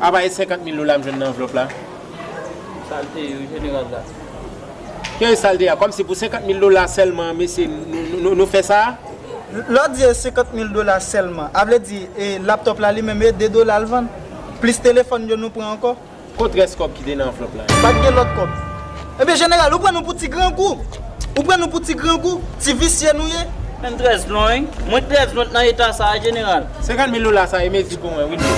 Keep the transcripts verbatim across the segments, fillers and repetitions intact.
Apa e senkant mil dola m jwenn nan anvlòp la? Sa l te ye, wi, jeneral la. Ki sa l te ye a? Kòmsi pou senkant mil dola sèlman, mesye, nou, nou, nou, nou fè sa? Lè w di e senkant mil dola sèlman, a vle di, e laptòp la li menm, e de dola l vann. Plis telefòn yo nou pran ankò. Kot rès kòb ki te nan anvlòp la? Pa t gen lòt kòb. Ebyen, jeneral, ou pran nou pou ti grangou. Ou pran nou pou ti grangou, ti visye nou ye. Menm trèz blon, wi. Mwen trèz blon nan eta sa a, jeneral. Senkant mil dola sa e mezi pou mwen, wi.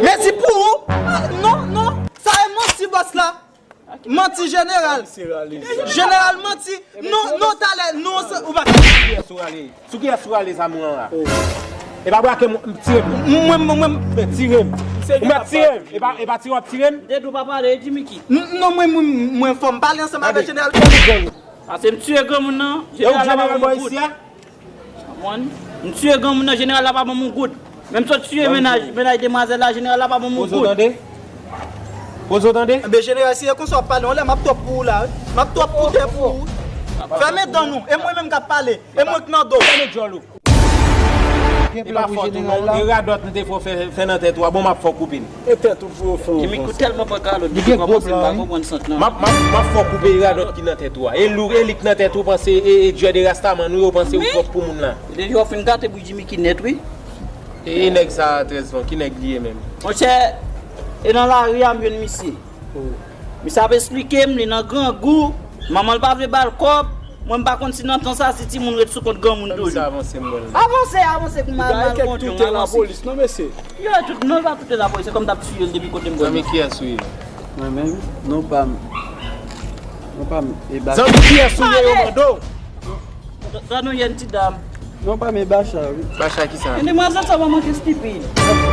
Mezi pou ou? Ah, non, non. Sa e manti, bòs la. Manti, jeneral. Jeneral manti. Non, non, talè, non, se, ou pa. Sou kiyès ou rale? Sou kiyès ou rale zam ou an la? E pa brake m, m tire m. Mwen, mwen, mwen. Men tire m. Ou mèt tire m. E pa, e pa tire w ap tire m. Dèt ou pa pale, e Jimmy ki? N-, non, mwen, mwen, mwen fò m pale ansanm avèk jeneral. Fèmen djòl ou. Paske m tiye granmoun nan, jeneral la pa ban m yon goud. Konprann? M tiye granmoun nan, jeneral la pa ban m yon goud. Menm si w tiye mennaj, mennaj demwazèl la, jeneral la pa ban m yon goud. Poze w tande? Poze w tande? Enben, jeneral, si e konsa w ap pale, yon lè m ap twòp pou ou la, wi. M ap twòp pou tè pou ou. Fèmen dan nou, e mwen menm k ap pale, e mwen k nan do w. Fèmen djòl ou. E pa fòt ou non, e radòt m te fè w fè, fè nan tèt ou a, bon, m ap fè w koupe l. E tèt ou pou yo fè w. Jimmy tèlman pran kalòt, depi kòmanse m pa konprann sant lan. M ap, m ap, m ap fè w koupe radòt ki nan tèt ou a. E lou, e li k nan tèt ou panse, e, e djòd e rastaman nou yo panse ou twòp pou moun la. Deja w fin gate bouch Jimmy ki nèt, wi. E, e nèg sa a, trèz blon, ki nèg li ye menm? Monchè, e nan lari a m jwenn misye. Misye ap esplike m, li nan grangou, manman l pa vle ba l kòb, mwen m pa konn si nan tan sa, si timoun ret sou kont granmoun toujou. Avanse m wè l. Avanse, avanse pou m al, m al konte yon, avanse. Li pa tout lapolis non, mesye. Yo, tout, non, li pa tout lapolis, se kòm t ap tiye l depi kote m wè l. Zanmi kiyès ou ye? Mwen menm, non pa m, non pa m, e ba. Zanmi kiyès ou ye, yo mande w? Sa nou ye, ti dam? Non, pa men Bacha, wi. Bacha ki sa? Men demwazèl sa pa manke stipid.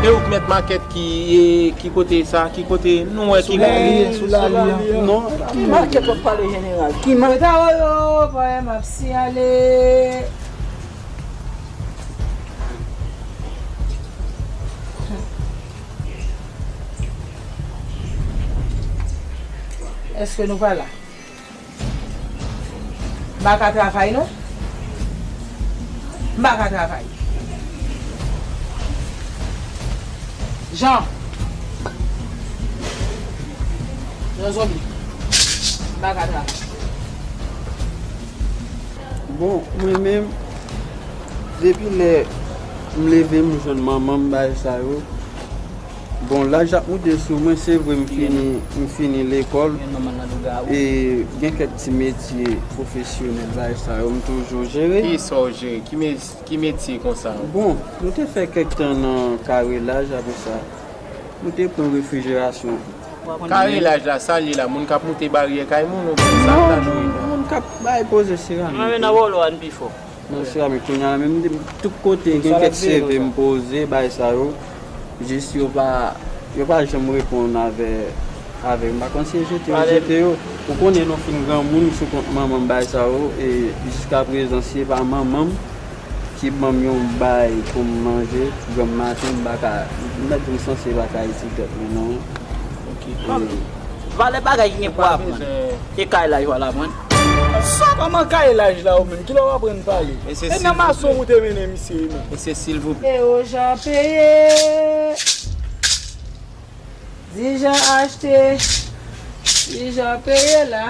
E ou k mèt makèt ki, e, ki kote sa, ki kote nou wè ki. Sou lari, sou lari. Non. Ki makèt w ap pale jeneral? Ki ma- Mwen ta woyo, voye m ap siyale. Èske nou pa la? M pa ka travay non. M pa ka travay. Jan. Jan zonbi. M pa ka travay. Bon, mwen menm, depi lè m leve, m jwenn manman m, bagay sa yo. Bon, laj ap moute sou mwen, se vre m fini, m fini lekòl. E gen kèk ti metye pwofesyonèl, bagay sa yo, m toujou jere. Ki sa w jere? Ki me-, ki metye konsa? Bon, nou te fè kèk tan nan karelaj, apre sa, nou te pran refrijerasyon. Karelaj la, sa l ye la? Moun k ap moute baryè kay moun, oubyen sa l ta dwe la? Non, moun k ap bay poze seramik. Mwen menm nan wòl ou a, n pi fò. Nan seramik kounye a la menm, m te, tout kote gen kèk C V m poze, bagay sa yo. Jis yo pa, yo pa janm reponn avè, avè m. M pa konn si e jete yo jete yo. Ou konnen lè w fin granmoun sou kont manman m, bagay sa yo, e jiskaprezan si e pa manman m ki ban m yon bay pou m manje granm maten, m pa ka, m mèt di m sanse pa ka itil tèt mwen non. Ok. Valè bagay ki gen pou aprann. E kay la yo al aprann. Sa kòman kay laj la ou menm? Kilè w aprann pale? E nan mason ou te mennen misye menm? Mesye, silvouplè. E o jan peye. Di jan achte. Di jan peye la.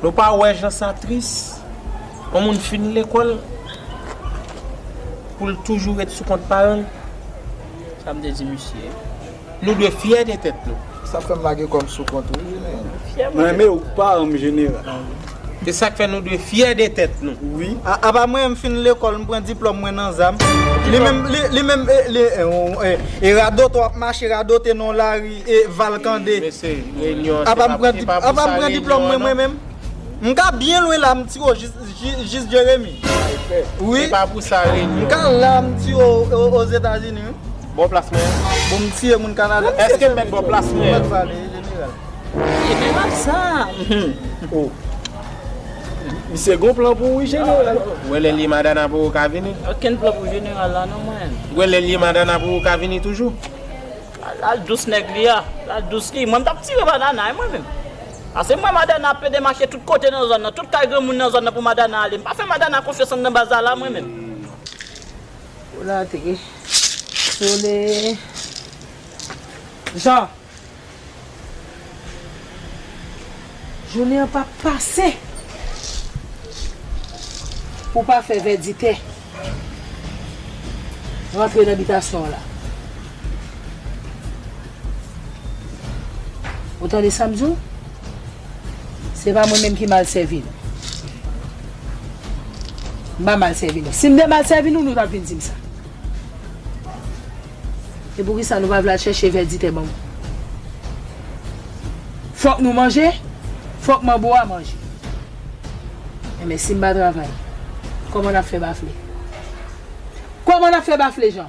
Nou pa wè jan sa tris? Yon moun fin lekòl pou l toujou ret sou kont paran l. Sa m te di misye. Nou dwe fyè de tèt nou. Sa fè m lage kò m sou kont ou, wi, jeneral. Mwen renmen ou paran m, jeneral. Se sa k fè nou dwe fyè de tèt nou. Wi. A, apa mwen, m fin lekòl, m pran diplòm mwen nan zam. Li menm, li, li menm, e, li, e, e, e, radote w ap mache, radote nan lari, e, valkande. Mesye, reyinyon, apa m pran, apa m pran diplòm mwen, mwen menm? M ka byen lwen la, m tire w jis, jis, jis Jeremi. Wi. E pa pou sa, reyinyon. M ka la, m tire w o, o, Ozetazini, wi. Bò plas mwen. Bon, m tiye moun Kanada. Èske m mèt bò plas mwen? Mwen pale, jeneral. E men ap sa. Oh. Misye gon plan pou ou, wi, jeneral. Ou wè lè l ye Madana pou ou ka vini? Okenn plan pou jeneral la, non, mwen. Ou wè lè l ye Madana pou ou ka vini toujou? Al, al dous nèg li a. Al dous li. Mwen, m t ap tire Madana, e mwen menm. Paske mwen, Madana ap pede mache tout kote nan zòn nan. Tout kay granmoun nan zòn nan pou Madana ale. M pa fè Madana konfyans anndan baz la, la, mwen menm. Ou la te. Sole. Jean. Jounen an p ap pase pou w pa fè vèditè rantre nan bitasyon an la. Ou tande sa m di w? Se pa mwen menm ki mal sèvi nou. M pa mal sèvi nou. Si m te mal sèvi nou, nou t ap vin di m sa. E poukisa nou pa vle al chèche vèditè ban mwen? Fòk nou manje, fòk manbo a manje. Enben, si m pa travay, kòman n ap fè bafle? Kòman n ap fè bafle, Jean?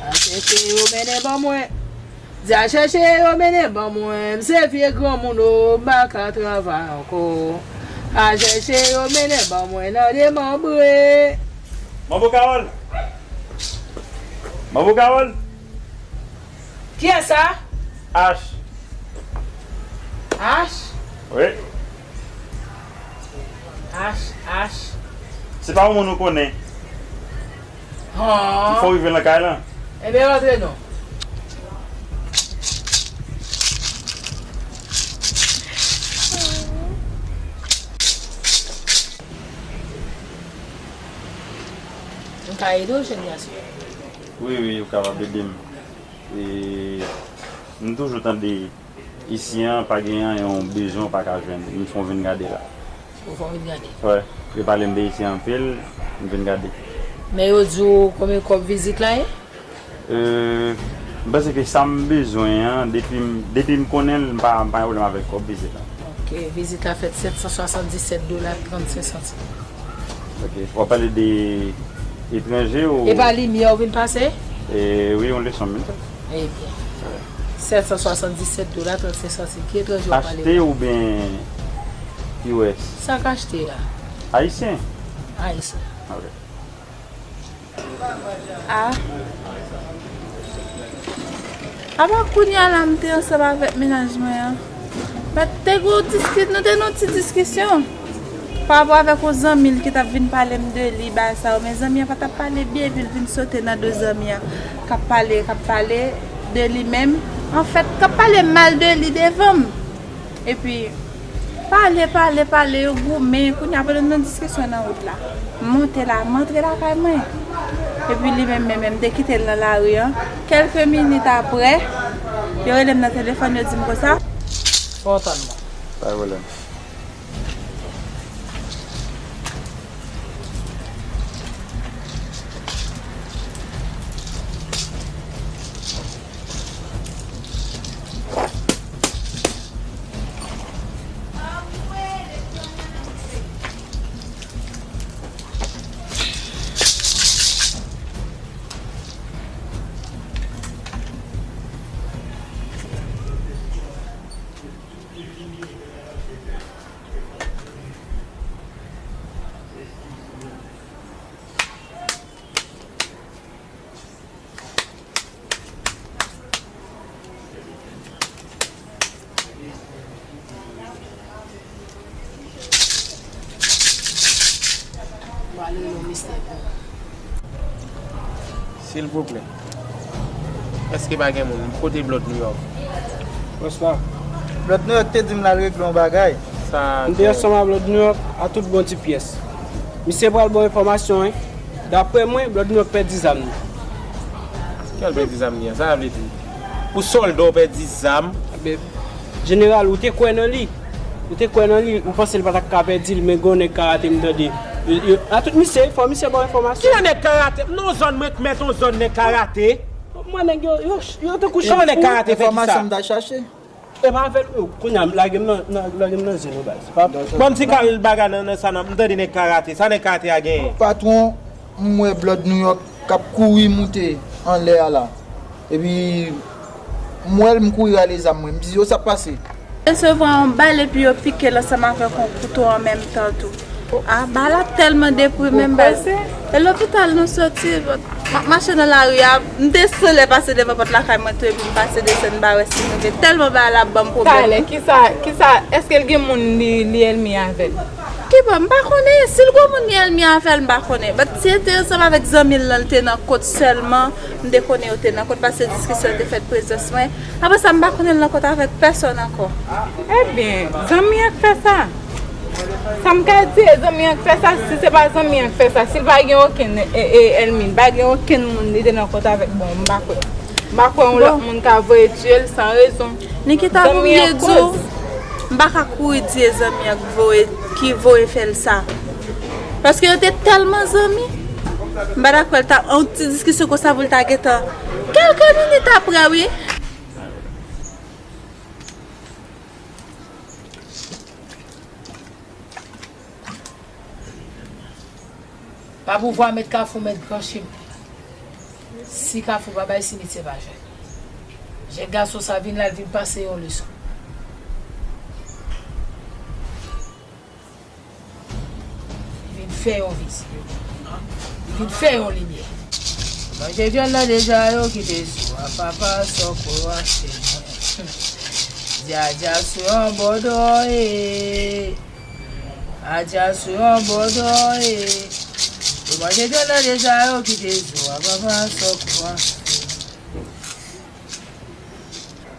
Al chèche yo mennen ban mwen. Di al chèche yo mennen ban mwen. M se vye granmoun o, m pa ka travay ankò. Al chèche yo mennen ban mwen nan demanbre. Manbo Kawòl! Manbo Kawòl! Kiyès sa? H. H? Wi. H, H. Se pa yon moun ou konnen. Hàn. Fò w rive nan kay lan. Ebyen, rantre non. M ka ede w, jèn gason? Wi, wi, ou kapab ede m. E, m toujou tande isi an, pa gen anyen w bezwen, w pa ka jwenn. M fè w vin gade la. Ou fè w vin gade? Wè. Yo pale m de isi an anpil, m vin gade. Men yo di w konbyen kòb vizit la ye? E, m panse ke sa m bezwen an, depi m, depi m konnen l, m pa, m pa gen pwoblèm avèk kòb vizit la. Ok, vizit la fèt sèt san swasanndisèt dola trannsenk santim. Ok, w ap pale de etranje ou? E pa limyè w vin pase? E, wi, yon leson m vin fè. Ebyen, sèt san swasanndisèt dola trannsenk santim. Ki etranje w ap pale de? Achte oubyen U S? Sa k achte a? Ayisyen? Ayisyen. Ok. Ah. Apa kounye a la m te ansanm avèk mennaj mwen an. But te gen yon diski-, nou te nan yon ti diskisyon. Pa rapò avèk yon zanmi l ki t ap vin pale m de li, bagay sa yo. Men zanmi an pa t ap pale byen, epi l vin sote nan do zanmi an. K ap pale, k ap pale de li menm. Anfèt, k ap pale mal de li devan m. Epi, pale, pale, pale, yo goumen. Kounye a, pandan n nan diskisyon nan wout la, m monte la, m antre lakay mwen. Epi li menm, menm, menm, m te kite l nan lari an. Kèlke minit apre, yo rele m nan telefòn, yo di m konsa. Fò w tann mwen. Pa gen pwoblèm. Silvouplè. Èske pa gen moun? Kote Blood New York? Bonswa. Blood New York te di m l al regle yon bagay. Sa m te ansanm a Blood New York a tout bon ti pyès. Misye pral ba w enfòmasyon, wi. Daprè mwen, Blood New York pèdi zam li. Kèl pèdi zam li an? Sa sa vle di? Pou sòlda w pèdi zam? Ebyen, jeneral, ou te kwè nan li. Ou te kwè nan li, ou panse l pa t ap ka pèdi l, men gen yon nèg karate m tande. Yo, yo, a tout misye, fò misye ba w enfòmasyon. Kilè nèg karate? M nan yon zòn, mwen k mèt yon zòn nèg karate. Mwen nèg yo, yo, yo tankou chen fou. Kòman nèg karate fè di sa? Enfòmasyon m t al chache. E pa avè l, yo, kounye a, lage m nan, nan, lage m nan zen non, baz. Bon, m ti kal bagay nan, nan sa, nan, m tande nèg karate. Sa nèg karate a genyen? Patwon, m wè Blood New York k ap kouri moute anlè a la. Epi, m wè l, m kouri rale zam mwen. M di, "Yo, sa k pase?" Resevwa yon bal epi yo pike l ansanm avèk yon kouto an menm tan tou. Ah, bal la tèlman deprime m, baz. E lopital nou soti, m ap mache nan lari a, m desann, lè pase devan pòt lakay mwen tou, epi m pase desann, m pa wè si m rive. Tèlman bal la ap ban m pwoblèm. Talè, kisa, kisa, èske l gen moun li, li ènmi avè l? Ki Bon, m pa konnen, si l gwo moun gen ènmi avè l, m pa konnen. But si l te ansanm avèk zanmi l lan, l te nan kont sèlman, m te konnen yo te nan kont, paske diskisyon te fèt prezans mwen. Apre sa, m pa konnen l nan kont avèk pèsòn ankò. Ebyen, zanmi an k fè sa. Sa m ka di, e zanmi an k fè sa, si se pa zanmi an k fè sa, si l pa gen okenn, e, e, ènmi, l pa gen okenn moun li te nan kont avèk, bon, m pa kwè. M pa kwè yon lòt moun ka voye tiye l san rezon. Nikita, pou m byen di w, m pa ka kouri di e zanmi an k voye, ki voye fè l sa. Paske yo te tèlman zanmi. M pa ta kwè l ta, yon ti diskisyon konsa pou l ta gentan. Kèlke minit apre, wi. Pa pouvwa mèt Kafou, mèt Gran Chimen. Si Kafou pa bay, simityè pa jwenn. Jèn gason sa vin la, l vin pase yon leson. Li vin fè yon vizyon. Li vin fè yon limyè. Manje vyann nan deja, yo kite sou a papa, sòk ou a Senyè. Djadja sou yon bòdò, e. Adja sou yon bòdò, e. Yo manje vyann nan deja, yo kite sou a papa, sòk ou a Senyè.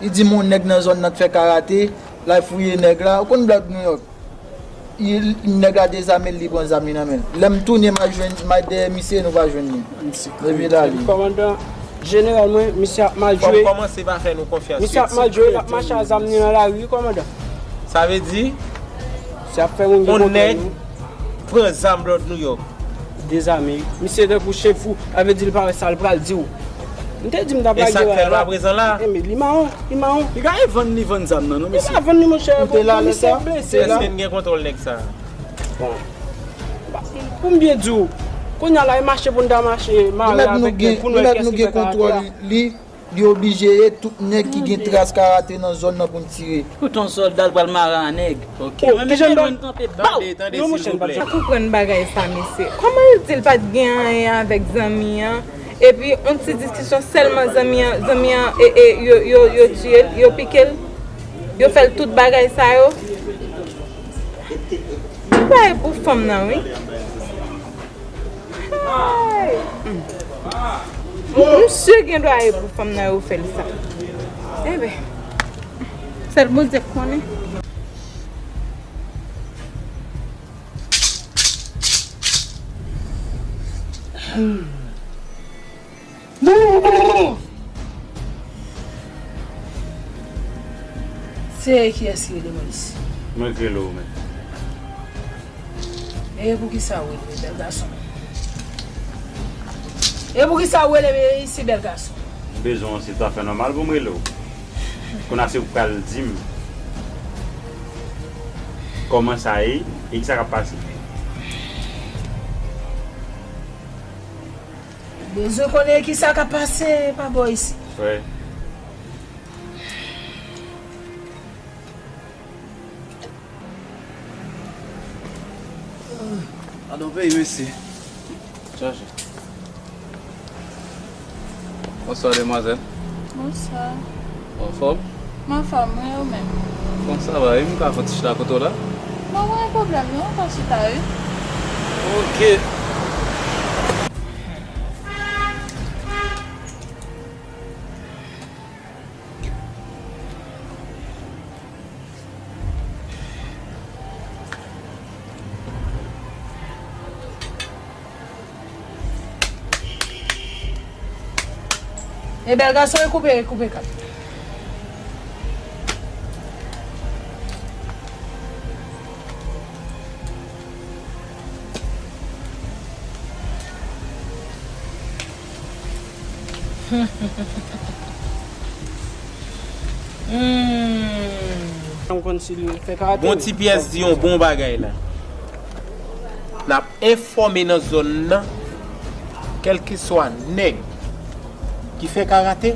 Li di m yon nèg nan zòn nan k fè karate, l al fouye nèg la. Ou konn blòd Nouyòk? Nèg la dezame l, li pran zam li nan men l. Lè m tounen, m al jwenn, m al dèyè misye, nou pa jwenn li. Depi l ale. Kòmandan jeneral mwen, misye ap mal jwe. Fò m kòmanse pa fè nou konfyans. Misye ap mal jwe, l ap mache ak zam li nan lari, wi, kòmandan. Sa vle di, misye ap fè moun gen yon nèg pran zam blòd Nouyòk. Dezame. Misye tankou chen fou. Sa vle di l pa wè sa l pral di w. M te di m t ap lage bagay la. E sa k fè l pa prezan la? Enben, li mawon, li mawon. Li ka vann, li vann zam nan, non, mesye. Li pa vann li, monchè. Misye blese. Èske n gen kontwòl nèg sa? Bon. Pou m byen di w, kounye a la, e mache pou n ta mache, mare avèk nèg pou n wè kiyès ki fè karate a. Li mèt nou gen kontwòl li. Li oblije ye tout nèg ki gen tras karate nan zòn nan pou n tire. Tout yon sòlda l pral mare a nèg. Ok. Mwen menm mwen kanpe baw. Tande, tande, silvouplè. Pa konprann bagay sa, mesye. Kòman l di l pa t gen anyen avèk zanmi an? Epi, yon ti diskisyon sèlman zanmi an, zanmi an, e, e, yo, yo, yo tiye l, yo pike l, yo fè l tout bagay sa yo. Li pa e pou fanm nan, wi. Hey! Misye gen dwa e pou fanm nan yo fè l sa. Enben, sèl Bondye k konnen. Seye, kiyès ki rele mwen isi? Mwen k rele w, men. E poukisa w rele m, bèl gason? E poukisa w rele m isi, bèl gason? M bezwen w, se toutafè nòmal pou m rele w. Kounye a se ou k pral di m kòman sa ye e kisa k ap pase. Bezwen konnen kisa k ap pase pa bò isi. Frè. Gadon peyi, mesye. Chache. Bonswa, demwazèl. Bonswa. Ou anfòm? M anfòm, wi, ou menm? Bon, sa va, wi, m ka fè ti chita kote w la? Non, pa gen pwoblèm, non, ou ka chita, wi. Ok. E bèl gason, e koupe, e koupe kap. Hmm. Gon ti pyès di yon bon bagay la. N ap enfòme nan zòn nan, kèlkeswa nèg ki fè karate,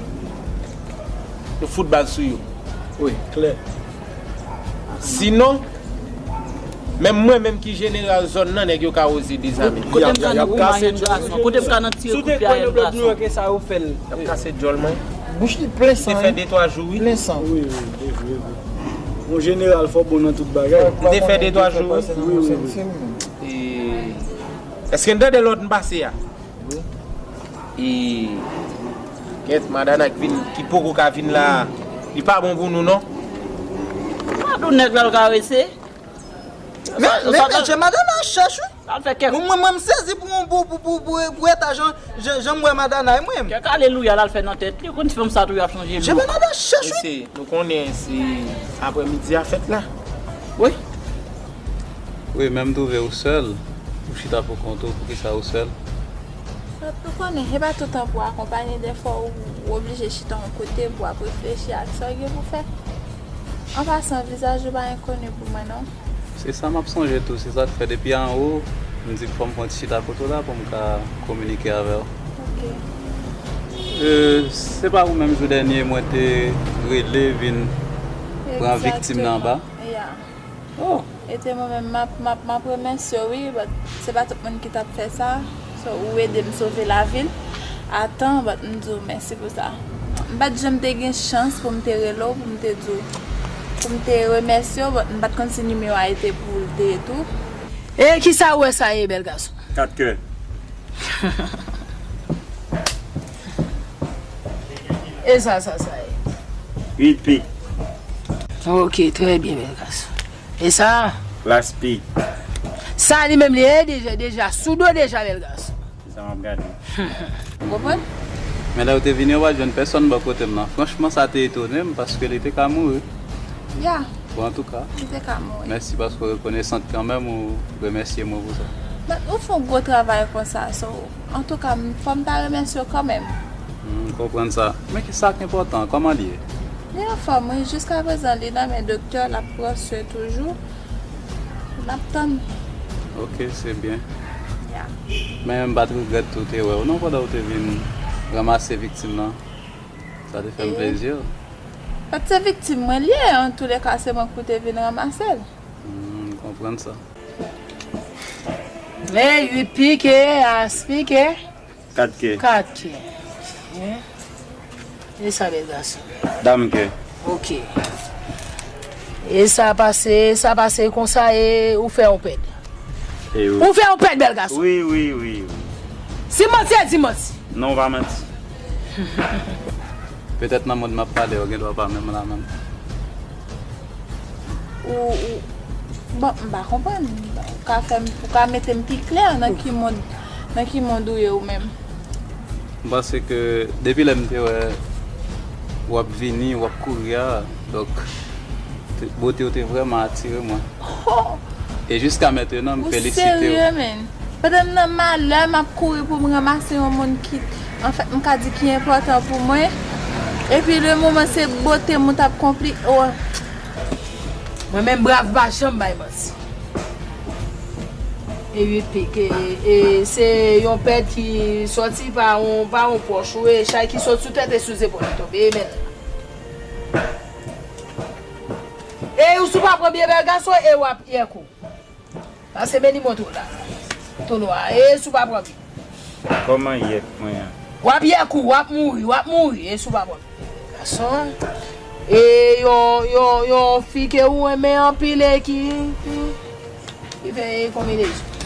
yo fout bal sou yo. Wi, klè. Sinon, menm mwen menm ki jeneral zòn nan, nèg yo ka oze dezame. Kote m ka nan goumen a jèn gason? Kote m ka nan tire kout pye a jèn gason? Y ap kase djòl mwen. Bouch li plen san, wi. Li te fè de twa jou, wi. Plen san. Wi, wi, wi, wi. Yon jeneral fò bon nan tout bagay. M te fè de twa jou, wi. Wi, wi, wi. E, èske n tande lòd m pase a? Wi. E, kèt, Madana ki vin, ki poko ka vin la, li pa bon pou nou, non. Sa tou nèg la l karese. Men, men, men, Madana chèch, wi. L al fè kèk. Mwen, mwen, mwen, m sezi pou, pou, pou, pou, pou, pou eta jan, jan, jan m wè Madana, mwen. Kèk alelouya l al fè nan tèt li, ou konn ti fanm sa tou y ap chanje lou. Jebenada chèch, wi. Mesye, nou konnen se aprèmidi a fèt la. Wi. Wi, men m twouve ou sèl. Ou chita pou kont ou, poukisa ou sèl? Ou konnen, se pa toutan pou w akonpaye, dèfwa ou, ou oblije chita yon kote pou w ap reflechi ak sa w gen pou fè. An pasan, vizaj ou pa enkoni pou mwen, non. Se sa m ap sonje tou, se sa k fè depi anwo, m di fò m fè yon ti chita kote w la pou m ka kominike avè w. Ok. E, se pa ou menm jou dènye mwen te rele vin pran viktim nan anba? Egzakteman. Yeah. Oh. E te mwen menm, m ap, m ap, m ap remèsye w, wi, but se pa tout moun ki t ap fè sa. So, ou ede m sove lavi l. Atan, but m di w mèsi pou sa. M pa t janm te gen chans pou m te rele w, pou m te di w, pou m te remèsye w, but m pa t konn si nimewo a e te pou l te tou. E kisa ou wè sa ye, bèl gason? Kat kè. E sa, sa, sa ye? Uit pik. Ok, trè byen, bèl gason. E sa? Las pik. Sa li menm li ye deja, deja, sou do deja, bèl gason. Se sa m ap gade. Ou konprann? Men lè w te vini, ou pa t jwenn pèsonn bò kote m nan. Franchman, sa te etone m, paske li te ka mouri. Ya. Bon, antouka, li te ka mouri. Mèsi paske w rekonesan kanmenm, ou remèsye mwen pou sa. But ou fè yon gwo travay konsa, so, antouka, m, fò m ta remèsye w kanmenm. M konprann sa. Men ki sa k enpòtan, kòman l ye? Li anfòm, wi. Jiskaprezan, li nan men doktè, l ap pran swen toujou. N ap tann. Ok, se byen. Ya. Men m pa t regrèt tou te wè w non pandan w te vin ranmase viktim nan. Sa te fè m plezi. But se viktim mwen l ye, antouleka se mwen ki pou te vin ranmase l. Hmm, m konprann sa. Men uit pike, as pike. Kat kè. Kat kè. Ok. E sa bèl gason. Dam kè. Ok. E sa pase, sa pase konsa e ou fè yon pèd. E wi. Ou fè yon pèd bèl gason. Wi, wi, wi, wi. Si manti, e di manti. Non, w pa manti. Petèt nan mond m ap pale, ou gen dwa pa menm la menm. Ou, ou, bon, m pa konprann. Ou ka fè m, ou ka mete m pi klè nan ki mond, nan ki mond ou ye ou menm? M panse ke depi lè m te wè w ap vini, w ap kouri a, donk, te, bote w te vrèman atire mwen. Ho! E jiska mentenan, m felisite w. Ou serye, menn? Pandan m nan malè, m ap kouri pou m ranmase yon moun ki, anfèt, m ka di ki enpòtan pou mwen. Epi le moman se bote m ou t ap konpli, oh. Mwen menm brav pa janm bay manti. E wi, pik, e, e se yon pèd ki sòti pa yon, pa yon pòch ou, e chay ki sot sou tèt e sou zepòl li tonbe, e men. E ou si w pa pran byen bèl gason, e w ap yèk ou. Pase men li montre w la. Tou nwa. E si w pa pran byen. Kòman yèk mwen an? W ap yèk ou, w ap mouri, w ap mouri, e si w pa pran byen. Gason, e yon, yon, yon fi ke ou renmen anpil e ki, ki, ki fè konbinezon.